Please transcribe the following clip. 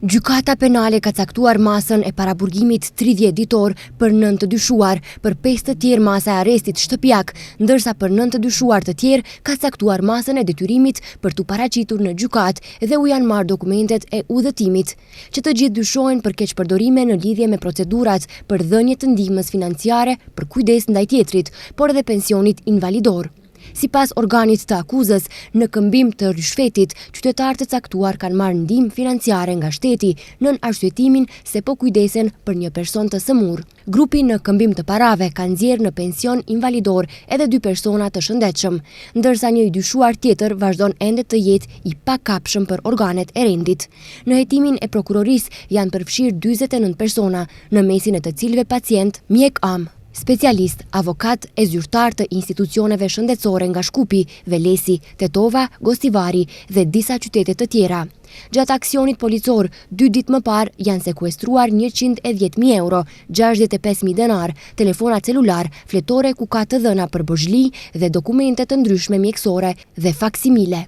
Gjykata Penale ka caktuar masën e paraburgimit 30 ditor për 9 të dyshuar, për 5 të tjerë masa e arrestit shtëpiak, ndërsa për 9 të dyshuar të tjerë ka caktuar masën e detyrimit për t'u paraqitur në gjykatë dhe u janë marrë dokumentet e udhëtimit. Që të gjithë dyshohen për keqpërdorime në lidhje me procedurat për dhënie të ndihmës financiare për kujdes ndaj tjetrit, por edhe pensionit invalidor. Sipas organit të akuzës, në këmbim të ryshfetit, qytetarë të caktuar kanë marrë ndihmë financiare nga shteti, nën arsyetimin se po kujdesen për një person të sëmurë. Grupi në këmbim të parave ka nxjerrë në pension invalidor edhe dy persona të shëndetshëm, ndërsa një i dyshuar tjetër vazhdon ende të jetë i pakapshëm për organet e rendit. Në hetimin e prokurorisë janë përfshirë 49 persona, në mesin e të cilëve pacientë, mjekë amë, specialistë, avokatë e zyrtarë të institucioneve shëndetësore nga Shkupi, Velesi, Tetova, Gostivari dhe disa qytete të tjera. Gjatë aksionit policor, dy ditë më parë janë sekuestruar 110.000 euro, 65.000 denarë, telefona celular, fletore ku ka të dhëna për borxhli dhe dokumente të ndryshme mjekësore dhe faksimile.